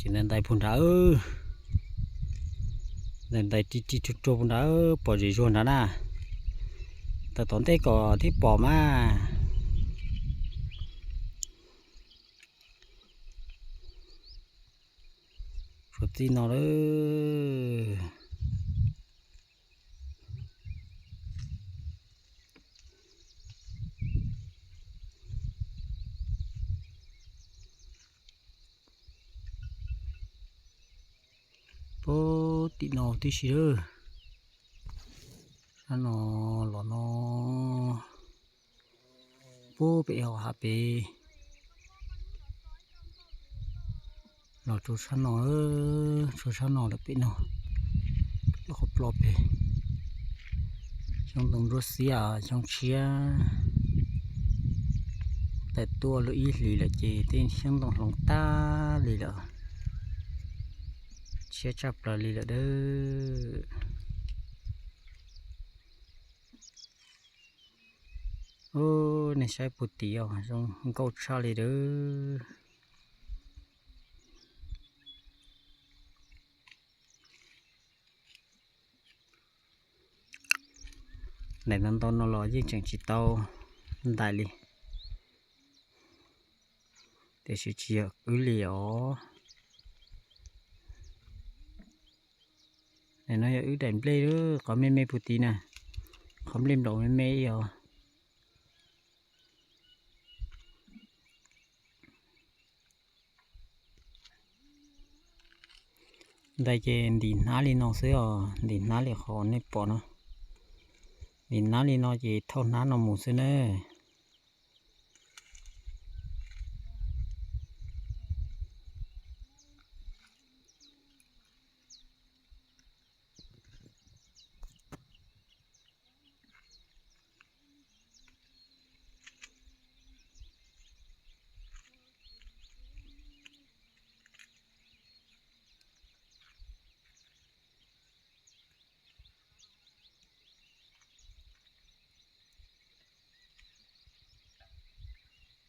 ຈີນນັ້ນໄດ້ພຸ້ນດາເອີ ນັ້ນໄດ້ຕິດໆທຸກໂຕພຸ້ນດາເອີ ປໍເຢຍໂຢນນະນະ ແຕ່ຕອນເຕະກໍທີ່ປໍມາ ໂຊຕີນອເດີ. ໂປຕິນອຕິຊິເດີ ຊານອ ຫຼໍນອ ໂປເປເອວຫາເປ ຫຼໍໂຈຊານອເອີ ໂຈຊານອລະເປເນາະ ລະຂອບລອບເປ ຊ່ວງຕົງຣັດເຊຍ ຊ່ວງເຊຍ ແຕ່ຕົວລຸອີ່ຫຼີລະເຈ ເຕັ້ນຊ່ວງຕົງຫຼວງຕາລີລະ ເຊຍຈັບລະລີລະເດີ. ໂອ້ ໃນຊາຍປູຕີອອກ ຊ່ວງເກົ້າຊາລີເດີ. ໃນນັ້ນຕອນນອນລໍຍິ່ງຈັງຊິເຕົ້າໄດ້ລີ ແຕ່ຊິເຈຍອຶເຫຼຍອໍ ແນ່ນອນຢ່າອຶໄດ້ເບລເດີ ຄອມເມັນແມ່ຜູ້ຕີນະ ຄອມເມັນດອກແມ່ອີອໍ. ໄດ້ເຈນດີນາລີນອງເຊອ ດີນາລີຂໍໃນປໍເນາະ ດີນາລີນອງເຈເທົ່ານານອງໝູເຊເນີ.